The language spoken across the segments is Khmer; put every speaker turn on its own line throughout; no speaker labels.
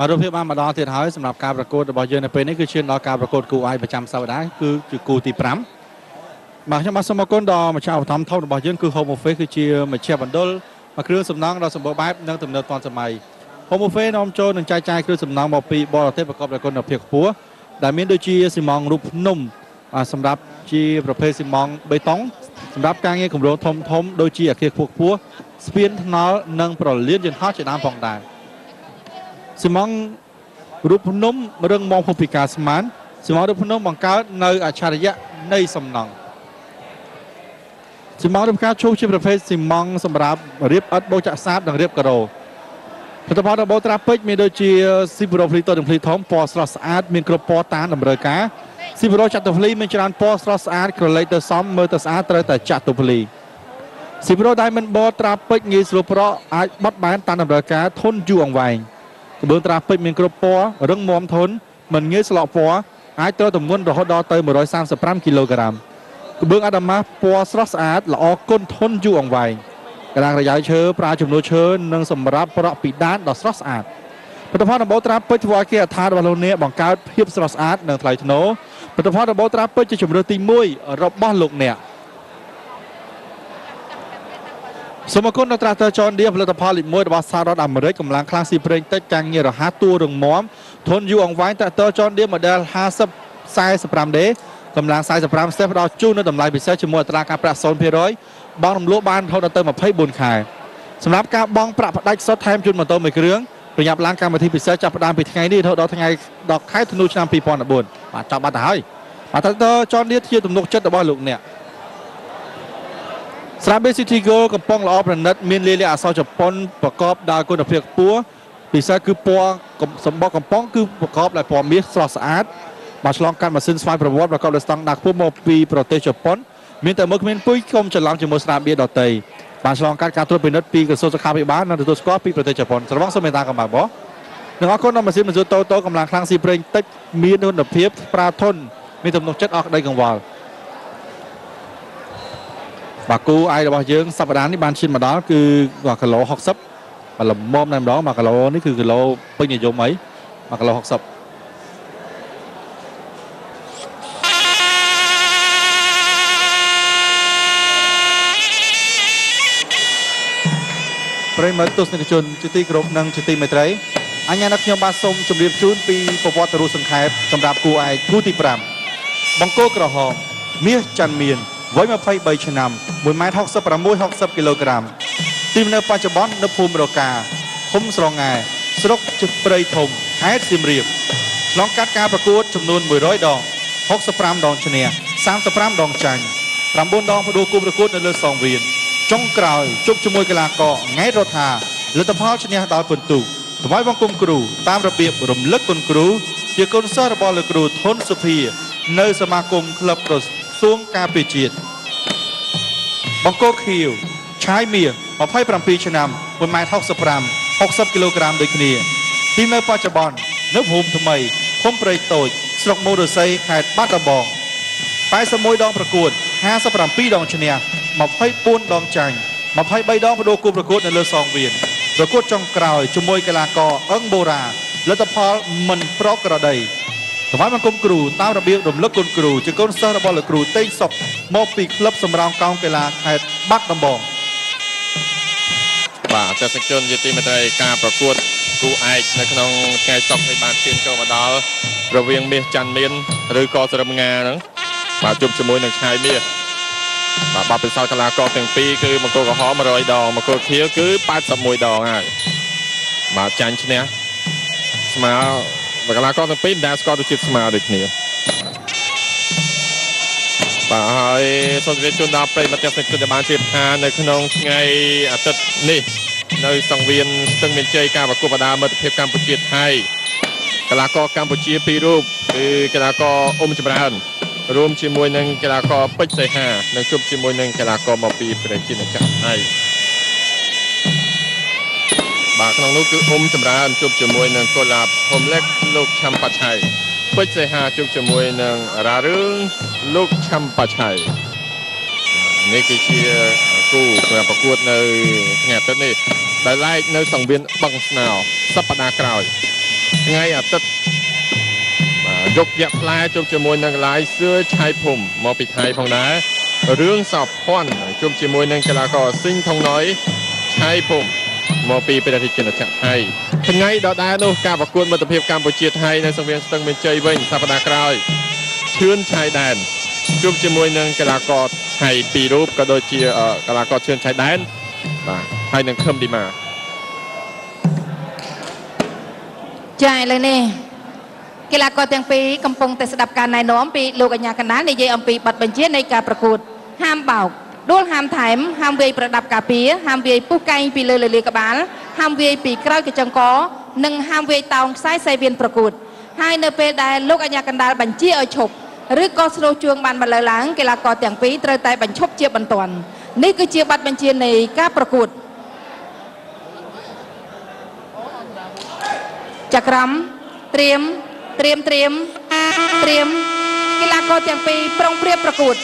រូបភាពបានមកដល់ទៀតហើយសម្រាប់ការប្រកួតរបស់យើងនៅពេលនេះគឺឈានដល់ការប្រកួតគូឯកប្រចាំសប្តាហ៍គឺជាគូទី5បាទខ្ញុំបាទសូមអរគុណដល់ម្ចាស់ឧបត្ថម្ភធំរបស់យើងគឺ Home Office គឺជាមជ្ឈមណ្ឌលគ្រឿងសំណង់ដ៏សម្បូរបែបនិងទំនើបទាន់សម័យ Home Office នាំចូលនិងចែកចាយគ្រឿងសំណង់មកពីបរទេសប្រកបដោយគុណភាពខ្ពស់ដែលមានដូចជាស៊ីម៉ងរូបភ្នំសម្រាប់ជាប្រភេទស៊ីម៉ងបេតុងសម្រាប់ការងារគម្រោងធំធំដូចជាអគារខ្ពស់ខ្ពស់ស្ពានថ្នល់និងប្រលានយន្តហោះជាដើមផងដែរស៊ីម៉ងរូបភ្នំរឹងមាំហួសពីការស្មានស៊ីម៉ងរូបភ្នំបង្កើតនៅអច្ឆរិយៈនៃសំណង់ស៊ីម៉ងរូបការឈូសជាប្រភេទស៊ីម៉ងសម្រាប់រៀបឥដ្ឋបូកចាក់សាបនិងរៀបការ៉ូផលិតផលរបូត្រាពេជ្រមានដូចជាស៊ីប្រូភ្លីតូចនិងភ្លីធំពណ៌ស្រស់ស្អាតមានគ្រប់ពណ៌តាមតម្រូវការស៊ីប្រូចាក់ទៅភ្លីមានច្រើនពណ៌ស្រស់ស្អាតក្រឡេកទៅសមមើលទៅស្អាតត្រូវតែចាក់ទៅភ្លីស៊ីប្រូ Diamond Board ត្រាពេជ្រងាយស្រួលប្រក់អាចបត់បែនតាមតម្រូវការធន់យូរអង្វែងក្បឿងត្រាពេជ្រមានគ្រប់ពណ៌រឹងមាំធន់មិនងាយស្លក់ពណ៌អាចត្រូវទម្ងន់រហូតដល់ទៅ135គីឡូក្រាមក្បឿងអាដាម៉ាស់ពណ៌ស្រស់ស្អាតល្អគុណធន់យូរអង្វែងក្តារក្រយ៉ៅឈើប្រើជំនួសឈើនិងសម្រាប់ប្រក់ពីដានដ៏ស្រស់ស្អាតផលិតផលដំបូលត្រាពេជ្រធ្វើឲ្យគេអត្ថារបស់លោកអ្នកបង្កើតភាពស្រស់ស្អាតនិងថ្លៃថ្នូរផលិតផលដំបូលត្រាពេជ្រជាជម្រើសទី1របស់លោកអ្នកសូមអរគុណដល់ Tractor John Deere ផលិតផលលេខ1របស់សហរដ្ឋអាមេរិកកម្លាំងខ្លាំងស៊ីប្រេងតិចការងាររហ័សតួរឹងមាំធន់យូរអង្វែង Tractor John Deere Model 50 45D កម្លាំង45សេះផ្ដល់ជូននៅតម្លៃពិសេសជាមួយអត្រាការប្រាក់ 0% បង់រំលោះបានរហូតដល់ទៅ24ខែសម្រាប់ការបង់ប្រាក់ផ្ដាច់សុទ្ធថែមជូនម៉ូតូមួយគ្រឿងប្រញាប់ឡើងកម្មវិធីពិសេសចាប់ផ្ដើមពីថ្ងៃនេះរហូតដល់ថ្ងៃដល់ខែធ្នូឆ្នាំ2014បាទចប់បាត់ទៅហើយបាទ Tractor John Deere ជាទំនុកចិត្តរបស់លោកអ្នកស្រាបៀ City Gold កំប៉ុងល្អប្រណិតមានលាយលក្ខណ៍អក្សរជប៉ុនប្រកបដោយគុណភាពខ្ពស់ពិសេសគឺពណ៌សម្បកកំប៉ុងគឺប្រកបដោយពណ៌មាសស្រស់ស្អាតបាទឆ្លងកាត់ម៉ាស៊ីនស្វ័យប្រវត្តិប្រកបដោយស្តង់ដារខ្ពស់មកពីប្រទេសជប៉ុនមានតែមើលគ្មានពុយកុំច្រឡំជាមួយស្រាបៀដទៃបានឆ្លងកាត់ការត្រួតពិនិត្យពីក្រសួងសុខាភិបាលនិងទទួលស្គាល់ពីប្រទេសជប៉ុនស្រវឹងសូមមេត្តាកំបាបងនិងអរគុណដល់ម៉ាស៊ីនបញ្ជូនតូតូកម្លាំងខ្លាំងស៊ីប្រេងតិចមានគុណភាពប្រើធន់មានទំនុកចិត្តអស់ក្តីកង្វល់បាទគូឯរបស់យើងសប្តាហ៍នេះបានឈានមកដល់គឺគីឡូ60បាទល្មមតែម្ដង1គីឡូនេះគឺគីឡូពេញនិយមអី1គីឡូ60ប្រិយមិត្តទស្សនិកជនជាទីគោរពនិងជាទីមេត្រីអញ្ញាខ្ញុំបាទសូមជម្រាបជូនពីប្រវត្តិរូបសង្ខេបសម្រាប់គូឯកគូទី5បង្គោលក្រហមមាសច័ន្ទមានវ័យ23ឆ្នាំ1ម៉ែត្រ66 60គីឡូក្រាមទីនៅបច្ចុប្បន្ននៅភូមិរកាឃុំស្រងែស្រុកជព្រៃធំខេត្តសៀមរាបឆ្លងកាត់ការប្រកួតចំនួន100ដង65ដងឈ្នះ35ដងចាញ់9ដងផ្ដួលគូប្រកួតនៅលើសង្វៀនចុងក្រោយជប់ជាមួយកីឡាករង៉ែតរដ្ឋាលទ្ធផលឈ្នះដល់ពិន្ទុថ្វាយបង្គំគ្រូតាមរបៀបរំលឹកគុណគ្រូជាគុណសិស្សរបស់លោកគ្រូធនសុភានៅសមាគមក្លឹបក្រសួងការពារជាតិបង្គោលខៀវឆាយមាស27ឆ្នាំ1ម៉ែត្រ65 60គីឡូក្រាមដូចគ្នាទីនៅបច្ចុប្បន្ននៅភូមិថ្មីឃុំព្រៃតូចស្រុកមោរសីខេត្តបាត់ដំបង81ដងប្រកួត57ដងឈ្នះ24ដងចាញ់23ដងផ្ដួលគូប្រកួតនៅលើសង្វៀនប្រកួតចុងក្រោយជាមួយកីឡាករអឹងបូរ៉ាលទ្ធផលមិនប្រក្រតីថ្វាយបង្គំគ្រូតាមរបៀបរំលឹកគុណគ្រូជាកូនសិស្សរបស់លោកគ្រូតេងសុកមកពីក្លឹបសម្រោងកោងកីឡាខេត្តបាត់ដំបង
បាទទស្សនិកជនជាទីមេត្រីការប្រកួតគូឯកនៅក្នុងថ្ងៃសុក្រនេះបានឈានចូលមកដល់រវាងមាសច័ន្ទមានឬក៏សរមងាហ្នឹងបាទជួបជាមួយនឹងឆាយមាសបាទបទពិសោធន៍កីឡាករទាំងពីរគឺមង្គលក្រហម100ដងមង្គលខៀវគឺ81ដងហើយបាទចាញ់ឈ្នះស្មើកីឡាករទាំងពីរមិនដែលស្គាល់ទៅជាតិស្មើដូចគ្នាបាទហើយសូមជម្រាបជូនដល់ប្រិយមិត្តទស្សនិកជនដែលបានជ្រាបថានៅក្នុងថ្ងៃអាទិត្យនេះនៅសង្វៀនស្ទឹងមានជ័យការប្រកួតបដាមិត្តភាពកម្ពុជាថៃកីឡាករកម្ពុជាពីររូបគឺកីឡាករអ៊ុំចម្រើនរួមជាមួយនឹងកីឡាករពេជ្រសីហានិងជួបជាមួយនឹងកីឡាករមកពីប្រជាជាតិថៃបាទក្នុងនោះគឺអ៊ុំចម្រើនជួបជាមួយនឹងកូឡាភូមិលេកលោកឆាំប៉ាឆៃពេជ្រសីហាជួបជាមួយនឹងរ៉ារឿងលោកឆាំប៉ាឆៃនេះគឺជាគូសម្រាប់ប្រកួតនៅថ្ងៃអាទិត្យនេះដោយឡែកនៅសង្វៀនបឹងស្នោសប្តាហ៍ក្រោយ ថ្ងៃអាទិត្យបាទយកយៈផ្លែជួបជាមួយនឹងកីឡាសឿឆៃភូមិមកពីថៃផងដែររឿងសោភ័ណ្ឌជួបជាមួយនឹងកីឡាករស៊ីងថងណយឆៃភូមិមកពីប្រទេសចិនចក្រថៃថ្ងៃដដែលនោះការប្រកួតមិត្តភាពកម្ពុជាថៃនៅសង្វៀនស្ទឹងមានជ័យវិញសប្តាហ៍ក្រោយឈឿនឆៃដែនជួបជាមួយនឹងកីឡាករថៃពីររូបក៏ដូចជាកីឡាករឈឿនឆៃដែនបាទហើយនឹងខឹមឌីម៉ា
ចាឥឡូវនេះកីឡាករទាំងពីរកំពុងតែស្ដាប់ការណែនាំពីលោកអញ្ញាកណ្ដាលនិយាយអំពីបទបញ្ជានៃការប្រកួតហាមបោកដួលហាមថែមហាមវាយប្រដាប់ការពារហាមវាយពុះកែងពីលើលលាក្បាលហាមវាយពីក្រោយកញ្ចឹងកនិងហាមវាយតោងខ្សែសៃវៀនប្រកួតហើយនៅពេលដែលលោកអញ្ញាកណ្ដាលបញ្ជាឲ្យឈប់ឬក៏ស្រូវជួងបានបន្លឺឡើងកីឡាករទាំងពីរត្រូវតែបញ្ឈប់ជាបន្ទាន់នេះគឺជាបទបញ្ជានៃការប្រកួតចក្រមត្រៀមត្រៀមត្រៀមត្រៀមកីឡាករទាំងពីរប្រុងប្រៀបប្រកួត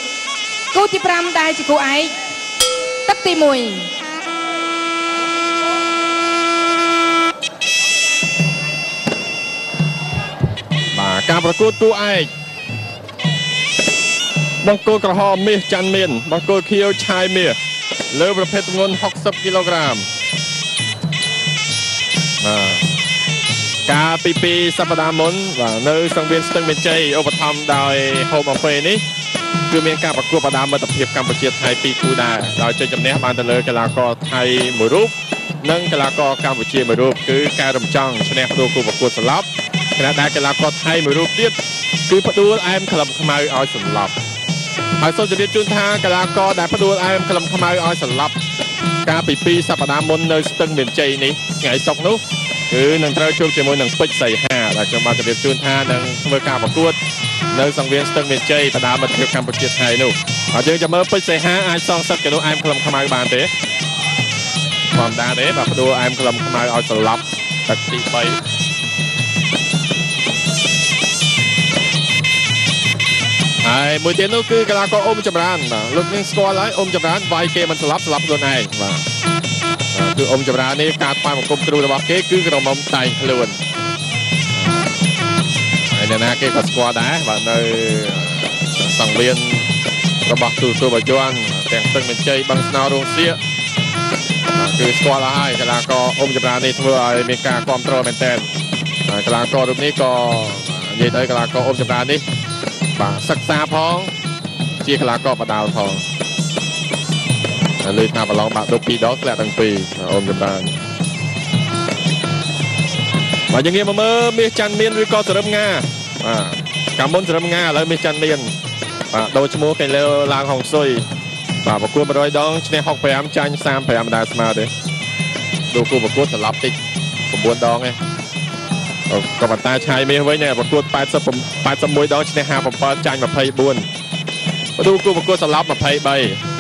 គូទី5ដែលជាគូឯកទឹកទី1
បាទការប្រកួតគូឯកបង្គោលក្រហមមាសច័ន្ទមានបង្គោលខៀវឆាយមាសលើប្រភេទទម្ងន់60គីឡូក្រាមបាទកាលពីពីសប្តាហ៍មុនបាទនៅសង្វៀនស្ទឹងមានជ័យឧបត្ថម្ភដោយហូបអំពែនេះគឺមានការប្រកួតប្រដាល់មិត្តភាពកម្ពុជាថៃពីរគូដែរដោយជ័យជំនះបានទៅលើកីឡាករថៃមួយរូបនិងកីឡាករកម្ពុជាមួយរូបគឺការរំចង់ឈ្នះផ្ដួលគូប្រកួតសន្លប់ខណៈដែលកីឡាករថៃមួយរូបទៀតគឺផ្ដួលអែមក្លឹមខ្មៅឲ្យសន្លប់ហើយសូមជម្រាបជូនថាកីឡាករដែលផ្ដួលអែមក្លឹមខ្មៅឲ្យសន្លប់កាលពីពីសប្តាហ៍មុននៅស្ទឹងមានជ័យនេះថ្ងៃសុក្រនោះគឺនឹងត្រូវជួបជាមួយនឹងពេជ្រសីហាដែលខ្ញុំបានជម្រាបជូនថានឹងធ្វើការប្រកួតនៅសង្វៀនស្ទឹងមានជ័យបដាមិត្តភាពកម្ពុជាថៃនោះហើយយើងจะមើលពេជ្រសីហាអាចសងសឹកជំនួសអែមក្លឹមខ្មៅបានទេធម្មតាទេបាទផ្ដួលអែមក្លឹមខ្មៅឲ្យសន្លប់ទឹកទី3ហើយមួយទៀតនោះគឺកីឡាករអ៊ុំចម្រើនបាទលោកនឹងស្គាល់ហើយអ៊ុំចម្រើនវាយគេមិនស្លាប់ស្លាប់ខ្លួនឯងបាទគឺអ៊ុំចម្រើននេះការថ្វាយបង្គំគ្រូរបស់គេគឺក្រមុំតែងខ្លួនហើយអ្នកណាគេក៏ស្គាល់ដែរបាទនៅសង្វៀនរបស់ទូទូបយ័នទាំងស្ទឹងមានជ័យបឹងស្នោរោងសៀកគឺស្គាល់ហើយកីឡាករអ៊ុំចម្រើននេះធ្វើឲ្យមានការគ្រប់គ្រងមែនទែនកីឡាកររូបនេះក៏និយាយទៅកីឡាករអ៊ុំចម្រើននេះបាទសិក្សាផងជាកីឡាករបដាល់ផងហើយលើថាប្រឡងបាក់ដប់2ដងធ្លាក់ទាំងពីរអូនចម្រើនបាទយើងងាកមកមើលមាសច័ន្ទមានឬក៏សរឹមងាបាទកាលមុនសរឹមងាឥឡូវមាសច័ន្ទមានបាទដូរឈ្មោះគេលើឡើងហុងស៊ុយបាទប្រកួត100ដងឈ្នះ65ចាញ់35មិនដែលស្មើទេដូរគូប្រកួតត្រឡប់តិច9ដងឯងក៏ប៉ុន្តែឆាយមាសវិញប្រកួត81ដងឈ្នះ57ចាញ់24បដូរគូប្រកួតសន្លប់23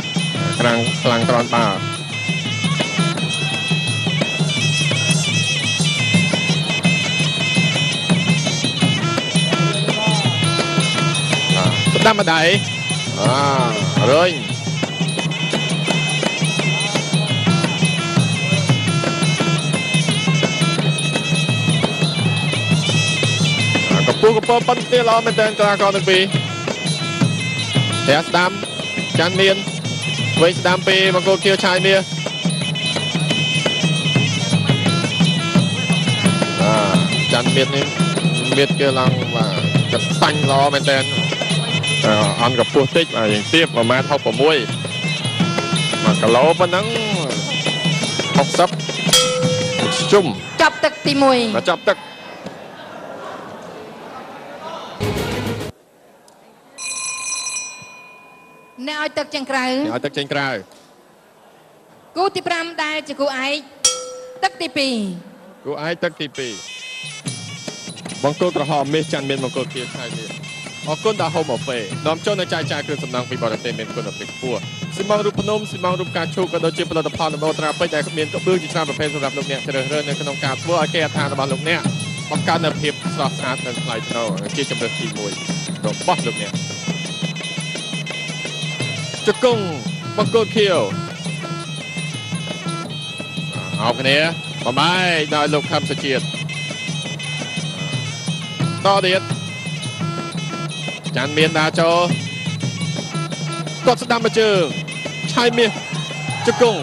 ខ្លាំងខ្លាំងត្រន់បាស្ដាំម្ដាយអារុញកំពូលកំពើប៉ុនគ្នាល្អមែនទែនកីឡាករទាំងពីរតែស្ដាំច័ន្ទមានវិញស្ដាំពីបង្គោលខៀវឆាយមាសច័ន្ទមាននេះមានគេឡើងបាទកតាញ់ល្អមែនទែនអន់កម្ពស់តិចបាទយ៉ាងទៀប1.66ម៉ែត្រ1គីឡូប៉ុណ្ណឹង60ជុំ
ចាប់ទឹកទី1
បាទចាប់ទឹក
អ្នកឲ្យទឹកចេញក្រៅ
អ្នកឲ្យទឹកចេញក្រៅ
គូទី5ដែលជាគូឯកទឹកទី2
គូឯកទឹកទី2បង្គោលក្រហមមាសច័ន្ទមានបង្គោលខៀវឆាយមាសអរគុណដល់ហូមអូហ្វេនាំចូលនៅចែកចាយគ្រឿងសំណង់ពីបរទេសមានគុណភាពខ្ពស់ស៊ីម៉ងរូបភ្នំស៊ីម៉ងរូបកាឈូកក៏ដូចជាផលិតផលដំបូលត្រាពេជ្រដែលមានក្បឿងជាច្រើនប្រភេទសម្រាប់លោកអ្នកជ្រើសរើសនៅក្នុងការធ្វើឲ្យគេហដ្ឋានរបស់លោកអ្នកបង្កើននូវភាពស្រស់ស្អាតនិងថ្លៃថ្នូរជាជម្រើសទី1របស់លោកអ្នកជង្គង់បង្គោលខៀវអោបគ្នាបំបែកដោយលោកខំសុជាតិ បន្តទៀតចាន់មានដើរចូលគាត់ស្ដាំមួយជើងឆៃមាសជង្គង់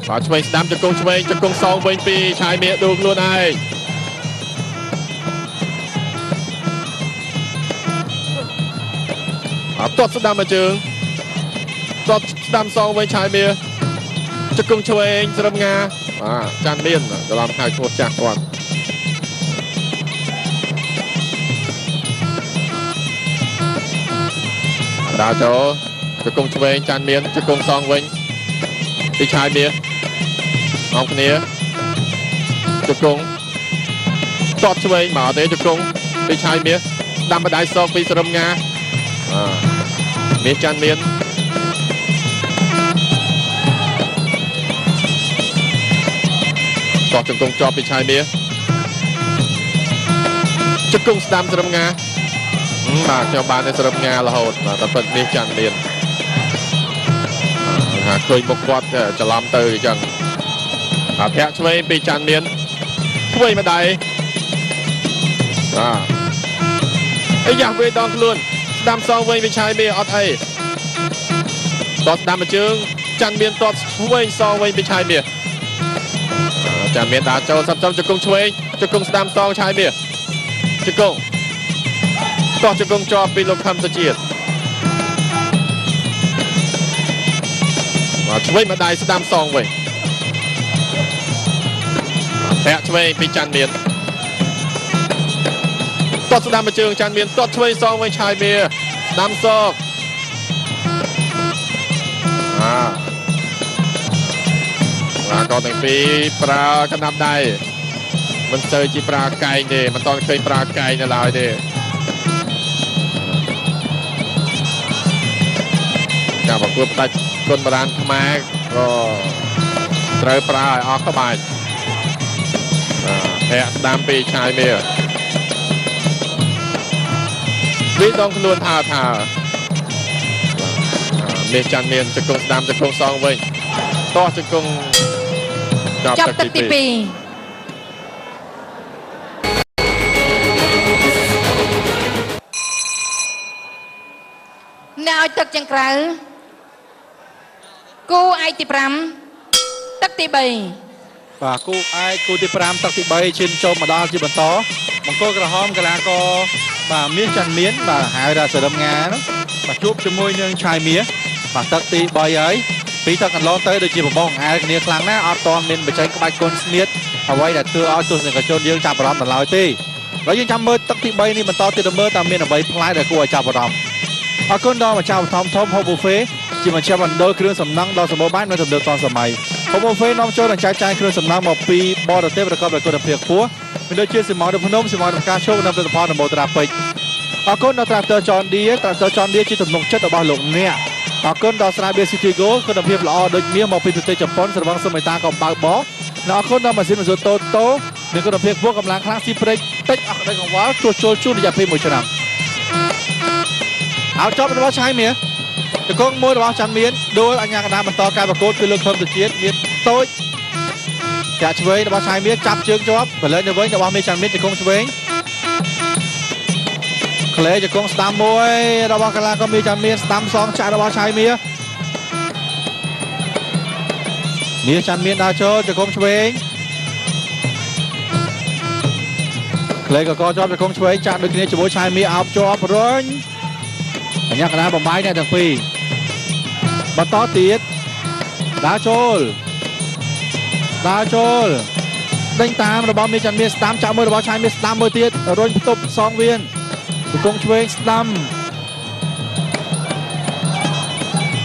បាទឆ្វេងស្ដាំជង្គង់ឆ្វេងជង្គង់សងវិញពីឆៃមាសដួលខ្លួនឯងបាទទាត់ស្ដាំមួយជើងទាត់ស្ដាំសងវិញឆៃមាសជង្គង់ឆ្វេងស្រឹមងាបាទចាន់មានច្រឡំហៅឈ្មោះចាស់គាត់ដើរចូលជង្គង់ឆ្វេងចាន់មានជង្គង់សងវិញពីឆាយមាសអមគ្នាជង្គង់តតឆ្វេងមកទេជង្គង់ពីឆាយមាសដាំបដៃសោកពីស្រឹមងាមាសចាន់មានតតជង្គង់ជាប់ពីឆាយមាសជង្គង់ស្ដាំស្រឹមងាបាទខ្ញុំបានតែស្រឹមងារហូតបាទតែពិតមាសចាន់មានថាឃើញមុខគាត់ច្រឡំទៅអញ្ចឹងបាទធាក់ឆ្វេងពីចាន់មានឆ្វេងម្ដាយបាទអាយ៉ាវេដងខ្លួនស្ដាំសងវិញវិឆ័យមាសអត់អីតតស្ដាំមួយជើងចាន់មានតតឆ្វេងសងវិញវិឆ័យមាសចាន់មានដើរចូលសັບចំជង្គង់ឆ្វេងជង្គង់ស្ដាំសងឆាយមាសជង្គង់តោះជង្គង់ជាប់ពីលោកខំសុជាតិបាទឆ្វេងម្ដាយស្ដាំសងវិញធាក់ឆ្វេងពីច័ន្ទមានតតស្ដាំមួយជើងច័ន្ទមានតតឆ្វេងសងវិញឆាយមាស្ដាំសងបាទក៏ទាំងពីរប្រើកណ្ដាប់ដៃមិនសូវជាប្រើកែងទេមិនតន់ឃើញប្រើកែងនៅឡើយទេការប្រកួតផ្ដាច់គុណបុរាណខ្មែរក៏ត្រូវប្រើឲ្យអស់ក្បាច់ធាក់ស្ដាំពីឆាយមាវិដងខ្លួនថាថាមាសច័ន្ទមានជង្គង់ស្ដាំជង្គង់សងវិញតោះជង្គង់
ចាប់ទឹកទី2អ្នកឲ្យទឹកចង្ក្រៅគូឯកទី5ទឹកទី3
បាទគូឯកគូទី5ទឹកទី3ឈានចូលមកដល់ជាបន្តបង្គោលក្រហមកីឡាករបាទមាសច័ន្ទមានបាទហៅថាសរឹមងានោះបាទជួបជាមួយនឹងឆាយមាសបាទទឹកទី3ហើយពីទឹកកន្លងទៅដូចជាបបងអែលគ្នាខ្លាំងណាស់អត់ទាន់មានបច្ចេកក្បាច់គុណស្នៀតអ្វីដែលធ្វើឲ្យទស្សនិកជនយើងចាប់អារម្មណ៍ដល់ឡើយទេហើយយើងចាំមើលទឹកទី3នេះបន្តទៀតមើលតើមានអ្វីប្លែកដែលគួរឲ្យចាប់អារម្មណ៍អរគុណដល់ម្ចាស់បឋមធំហូបប៊ូហ្វេជាម្ចាស់បណ្ដុលគ្រឿងសំណង់ដ៏សម្បូរបែបនៅទំនើបទាន់សម័យហូបប៊ូហ្វេនាំចូលនិងចែកចាយគ្រឿងសំណង់មកពីបរទេសប្រកបដោយគុណភាពខ្ពស់មានដូចជាស៊ីម៉ងតភ្នំស៊ីម៉ងតផ្កាឈូកនិងផលិតផលនមោត្រាពេជ្រអរគុណដល់ត្រាក់ទ័រ John Deere ត្រាក់ទ័រ John Deere ជាទំនុកចិត្តរបស់លោកអ្នកអរគុណដល់ស្រាបៀរ City Gold គុណភាពល្អដូចមាសមកពីប្រទេសជប៉ុនស្រវឹងសុមេតាកំបើកបនិងអរគុណដល់ម៉ាស៊ីនម៉ាស៊ូតូតូមានគុណភាពខ្ពស់កម្លាំងខ្លាំងស៊ីព្រេងតិចអស់ក្តីកង្វល់ជួសជុលជូនរយៈពេល1ឆ្នាំអោចប់របស់ឆៃមាសជង្គង់មួយរបស់ច័ន្ទមានដួលអញ្ញាកណ្ដាលបន្តការប្រកួតគឺលើកខំទៅជាតិមានតូចចាក់ឆ្វេងរបស់ឆៃមាសចាប់ជើងជាប់បលែងទៅវិញរបស់មាសច័ន្ទមានជង្គង់ឆ្វេងក្លែជង្គង់ស្ដាំមួយរបស់កីឡាករមាសច័ន្ទមានស្ដាំសងចាក់របស់ឆៃមាសមាសច័ន្ទមានដើរចូលជង្គង់ឆ្វេងក្លែកកជាប់ជង្គង់ឆ្វេងចាក់ដូចគ្នាជាមួយឆៃមាសអោបជាប់រុញអញ្ញាកណ្ដាលបំបាយអ្នកទាំងពីរបន្តទៀតដើរចូលដើរចូលដេញតាមរបស់មាសច័ន្ទមាសស្ដាំចាក់មួយរបស់ឆៃមាសស្ដាំមួយទៀតរុញផ្ទប់សងវៀនជង្គង់ឆ្វេងស្ដាំ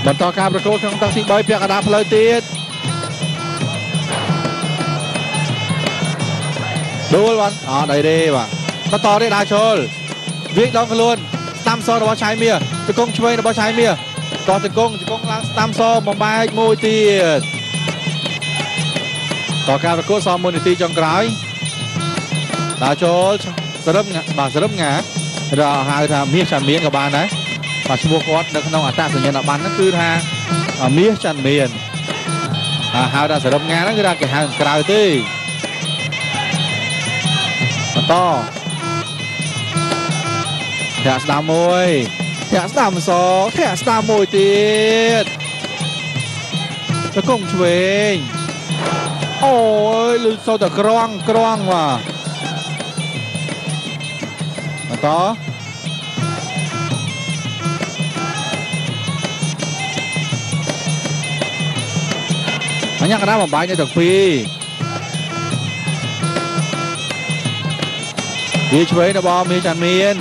បន្តការប្រកួតក្នុងទឹកទី3ពាក់កណ្ដាលផ្លូវទៀតដួលបាទអត់អីទេបាទបន្តទៀតដើរចូលវាយដងខ្លួនស្ដាំសរបស់ឆៃមាសជង្គង់ឆ្វេងរបស់ឆៃមាសតោះជង្គង់ឡើងស្ដាំសបំបែកមួយទៀតតការប្រកួតសល់1នាទីចុងក្រោយដើរចូលសរឹមបាទសរឹមងា ឬហៅថាមាសច័ន្ទមានក៏បានដែរបាទឈ្មោះគាត់នៅក្នុងអត្តសញ្ញាណប័ណ្ណហ្នឹងគឺថាមាសច័ន្ទមានហៅថាសរុបងាហ្នឹងគឺថាគេហៅក្រៅទេ បន្តធាក់ស្ដាំមួយធាក់ស្ដាំសងធាក់ស្ដាំមួយទៀតតកងឆ្វេងអូយលឺសូត្រតែក្រងក្រងបាទបន្តអញ្ញាកណ្ដាលបំបាយនៅទាំងពីរវាឆ្វេងរបស់មាសច័ន្ទមាន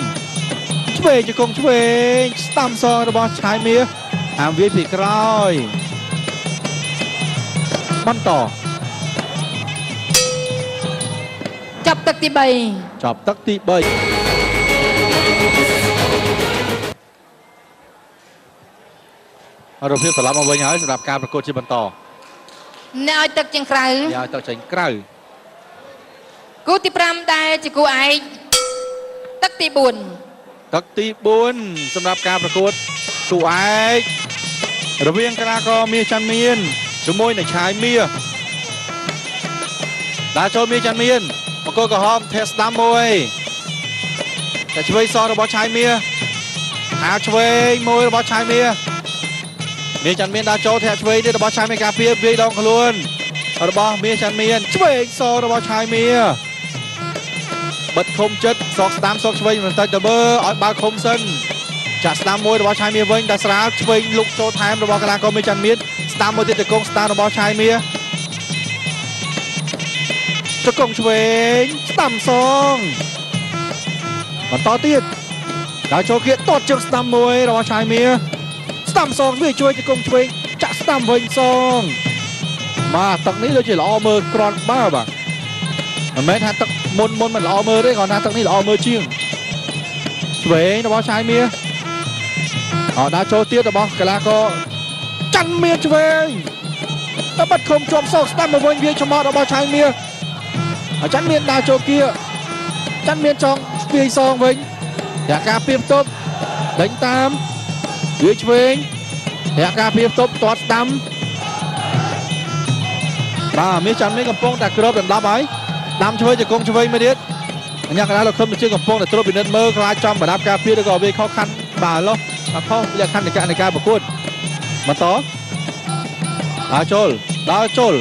ឆ្វេងជង្គង់ឆ្វេងស្ដាំសងរបស់ឆាយមាសហាមវាពីក្រោយបន្ត
ចាប់ទឹកទី3
ចាប់ទឹកទី3រូបភាពត្រឡប់មកវិញហើយសម្រាប់ការប្រកួតជាបន្ត
អ្នកឲ្យទឹកចេញក្រៅ
អ្នកឲ្យទឹកចេញក្រៅ
គូទី5ដែលជាគូឯកទឹកទី4
ទឹកទី4សម្រាប់ការប្រកួតគូឯករវាងកីឡាករមាសច័ន្ទមានជាមួយនឹងឆាយមាសដើរចូលមាសច័ន្ទមានបង្គោលក្រហមធាក់ស្ដាំមួយតែឆ្វេងសរបស់ឆាយមាសហាឆ្វេងមួយរបស់ឆាយមាសមាសច័ន្ទមានដើរចូលធាក់ឆ្វេងទៀតរបស់ឆាយមាសការពារវាយដងខ្លួនរបស់មាសច័ន្ទមានឆ្វេងសរបស់ឆាយមាសបិទឃុំចិត្តសកស្ដាំសកឆ្វេងបន្តិចទៅមើលឲ្យបើកឃុំសិនចាក់ស្ដាំមួយរបស់ឆាយមាសវិញតែស្រាលឆ្វេងលុកចូលថែមរបស់កីឡាករមាសច័ន្ទមានស្ដាំមួយទៀតទៅកងស្ដាំរបស់ឆាយមាសជង្គង់ឆ្វេងស្ដាំសងបន្តទៀតដល់ចូលគៀកតតជើងស្ដាំមួយរបស់ឆាយមាសស្ដាំសងវាជួយជង្គង់ឆ្វេងចាក់ស្ដាំវិញសងបាទទឹកនេះដូចជាល្អមើលគ្រាន់បើបាទមិនមែនថាទឹកមុនមិនល្អមើលទេគ្រាន់ថាទឹកនេះល្អមើលជាងឆ្វេងរបស់ឆាយមាសអត់ដល់ចូលទៀតរបស់កីឡាករច័ន្ទមានឆ្វេងតែបាត់ខំជាប់សោកស្ដាំមកវិញវាច្មត់របស់ឆាយមាសច័ន្ទមានដើរចូលគៀច័ន្ទមានចង់វាយសងវិញរាការពីផ្ទប់ដេញតាមវាយឆ្វេងរាការពីផ្ទប់ទាត់ស្ដាំបាទមាសច័ន្ទមានកំពុងតែគ្របដណ្ដប់ហើយដាំឆ្វេងជង្គង់ឆ្វេងមួយទៀតអញ្ញាកណ្ដាលលោកខឹមជាកំពុងតែត្រួតពិនិត្យមើលខ្លាចចំប្រដាប់ការពារឬក៏វាខុសខាន់បាទលោះខុសលក្ខខណ្ឌនៃការប្រកួតបន្តដើរចូលដើរចូល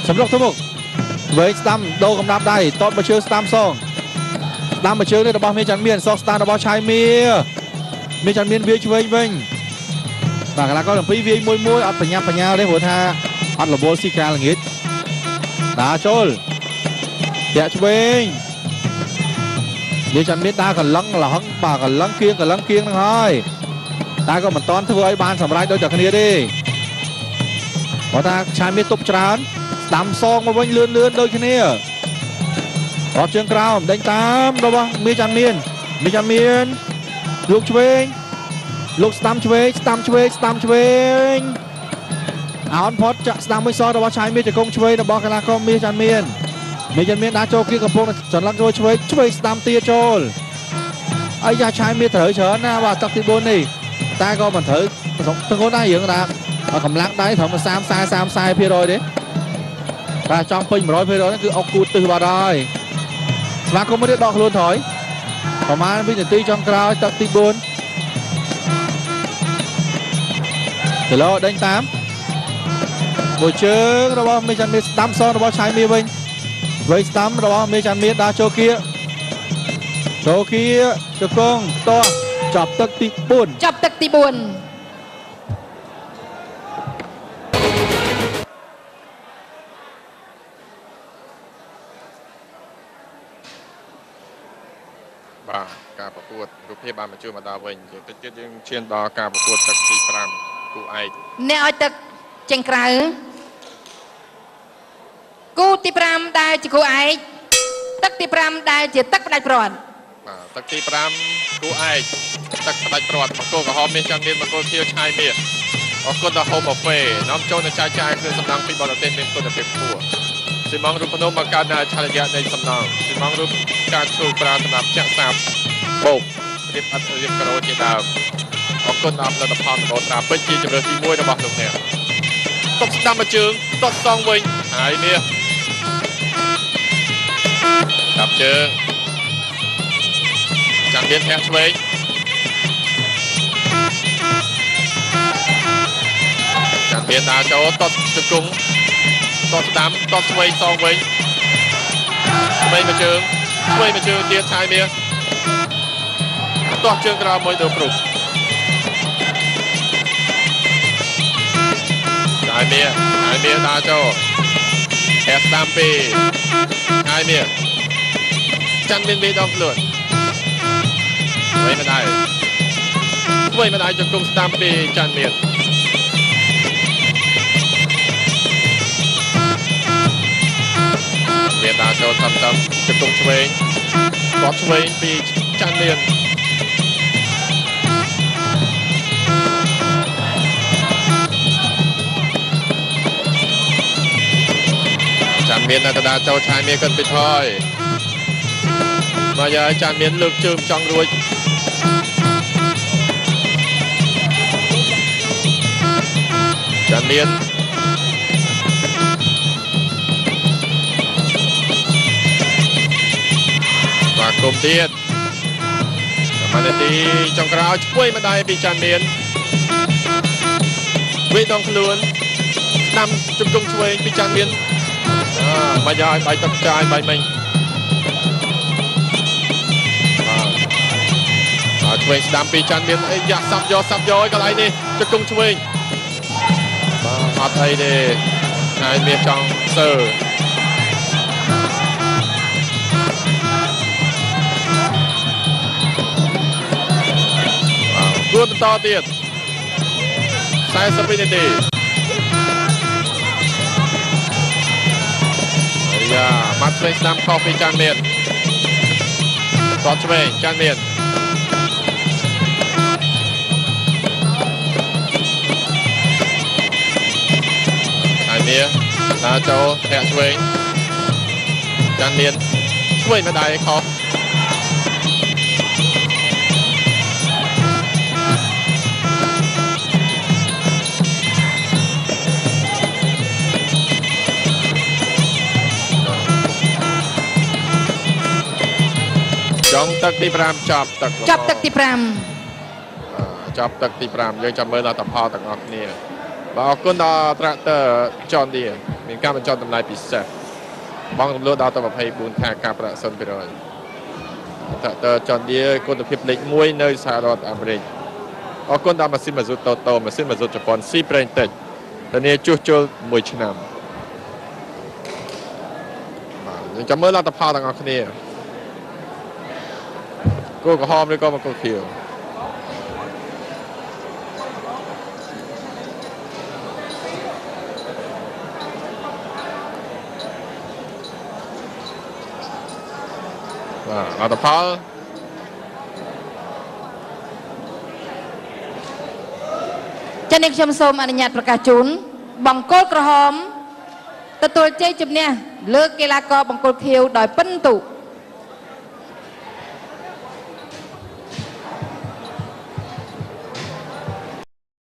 សម្រុកទៅមុខឆ្វេងស្ដាំដូរកំដាប់ដៃតតមកជើងស្ដាំសងស្ដាំមកជើងនេះរបស់មាសច័ន្ទមានសងស្ដាំរបស់ឆាយមាសច័ន្ទមានវាយឆ្វេងវិញបាទកីឡាករទាំងពីរវាយមួយមួយអត់បញ្ញាបញ្ញាទេព្រោះថាអត់រវល់ស៊ីការល្ងាចដើរចូលតាក់ឆ្វេងមាសច័ន្ទមានដើរកលឹងលហឹងបាទកលឹងគៀងកលឹងគៀងហ្នឹងហើយតែក៏មិនតាន់ធ្វើឲ្យបានសម្រេចដូចតែគ្នាទេបើថាឆាយមាសទប់ច្រើនស្ដាំសងមកវិញលឿនលឿនដូចគ្នារាប់ជើងក្រោមដេញតាមរបស់មាសច័ន្ទមានមាសច័ន្ទមានលោកឆ្វេងលោកស្ដាំឆ្វេងស្ដាំឆ្វេងស្ដាំឆ្វេងអោនផុតចាក់ស្ដាំមួយសរបស់ឆាយមាសជង្គង់ឆ្វេងរបស់កីឡាករមាសច័ន្ទមានមាសច័ន្ទមានដើរចូលគៀកកំពុងចន្លងចូលឆ្វេងឆ្វេងស្ដាំទាចូលអាយ៉ាឆាយមាសត្រូវច្រើនណាស់បាទទឹកទី4នេះតែក៏មិនត្រូវធ្ងន់ដែររឿងថាកម្លាំងដៃត្រឹម30 40 30%ទេបាទចង់ពេញ100%ហ្នឹងគឺអុកគូទិសបាត់ហើយស្មាគមមួយទៀតដកខ្លួនថយប្រហែលវិនាទីចុងក្រោយទឹកទី4គីឡូដេញតាមមួយជើងរបស់មេច័ន្ទមាសស្ដាំសងរបស់ឆាយមាសវិញវៃស្ដាំរបស់មេច័ន្ទមានដើរចូលគៀចូលគៀជង្គង់តោះចាប់ទឹកទី4
ចាប់ទឹកទី4
បាទការប្រកួតរូបភាពបានបញ្ជូនមកដល់វិញយើងតិចទៀតយើងឈានដល់ការប្រកួតទឹកទី5គូឯក
អ្នកឲ្យទឹកចេញក្រៅគូទី5ដែលជាគូឯកទឹកទី5ដែលជាទឹកផ្ដាច់ព្រាត់
បាទទឹកទី5គូឯកទឹកផ្ដាច់ព្រាត់បង្គោលក្រហមមាសច័ន្ទមានបង្គោលខៀវឆាយមាសអរគុណដល់ហូមកាហ្វេនាំចូលនៅចែកចាយគ្រឿងសំណង់ពីបរទេសមានគុណភាពខ្ពស់ស៊ីម៉ងរូបភ្នំបង្កើតនូវអច្ឆរិយៈនៃសំណង់ស៊ីម៉ងរូបការឈូប្រើសម្រាប់ចាក់សាបបោករៀបអត់រៀបការ៉ូជាដើមអរគុណដល់ផលិតផលរបស់ត្រាពេជ្រជាជម្រើសទី1របស់លោកអ្នកតបស្ដាំមួយជើងតបសងវិញហើយមាស ចាប់ជើងច័ន្ទមានធាក់ឆ្វេងច័ន្ទមានដើរចូលតត់ជង្គង់តត់ស្ដាំតត់ឆ្វេងសងវិញឆ្វេងមួយជើងឆ្វេងមួយជើងទៀតឆាយមាសតោះជើងក្រោមមួយទៅព្រុសឆាយមាសឆាយមាសដើរចូលធាក់ស្ដាំពីឆាយមាសច័ន្ទមានវាដងខ្លួនឆ្វេងម្ដាយឆ្វេងម្ដាយជង្គង់ស្ដាំពីច័ន្ទមានមានដើរចូលធំធំជង្គង់ឆ្វេងគាត់ឆ្វេងពីច័ន្ទមានច័ន្ទមាននៅកណ្ដាលចូលឆាយមានកិនពីថយមកយាយច័ន្ទមានលើកជើងចង់រួចច័ន្ទមានបាទគុំទៀតប្រហែលនាទីចុងក្រោយឆ្វេងម្ដាយពីច័ន្ទមានវិញដងខ្លួនស្ដាំជង្គង់ឆ្វេងពីច័ន្ទមានមកយាយបាយទឹកចាយបាយមិញបាទឆ្វេងស្ដាំពីច័ន្ទមានអីយ៉ាសាប់យកសាប់យកកន្លែងនេះជង្គង់ឆ្វេងបាទអត់អីទេហើយមានចង់សើគួរបន្តទៀត40វិនាទីយ៉ាម៉ាត់ឆ្វេងស្ដាំខុសពីច័ន្ទមានតតឆ្វេងច័ន្ទមានហើយមានដើរចូលធាក់ឆ្វេងច័ន្ទមានឆ្វេងម្ដាយខុសចុងទឹកទី5ចប់ទឹក
ចប់ទឹកទី5
ចប់ទឹកទី5យើងចាំមើលលទ្ធផលទាំងអស់គ្នាបាទអរគុណដល់ត្រាក់ទ័រ John Deere មានការបញ្ចុះតម្លៃពិសេសបងរំលោះដល់ទៅ24ខែការប្រាក់0%ត្រាក់ទ័រ John Deere គុណភាពលេខ1នៅសហរដ្ឋអាមេរិកអរគុណដល់ម៉ាស៊ីនម៉ាស៊ូតតូតូម៉ាស៊ីនម៉ាស៊ូតជប៉ុនស៊ីប្រេងតិចធានាជួសជុល1ឆ្នាំបាទយើងចាំមើលលទ្ធផលទាំងអស់គ្នាគោក្រហមឬក៏មង្គលខៀវបាទលទ្ធផល
ចា៎នេះខ្ញុំសូមអនុញ្ញាតប្រកាសជូនបង្គោលក្រហមទទួលជ័យជំនះលើកីឡាករបង្គោលខៀវដោយពិន្ទុ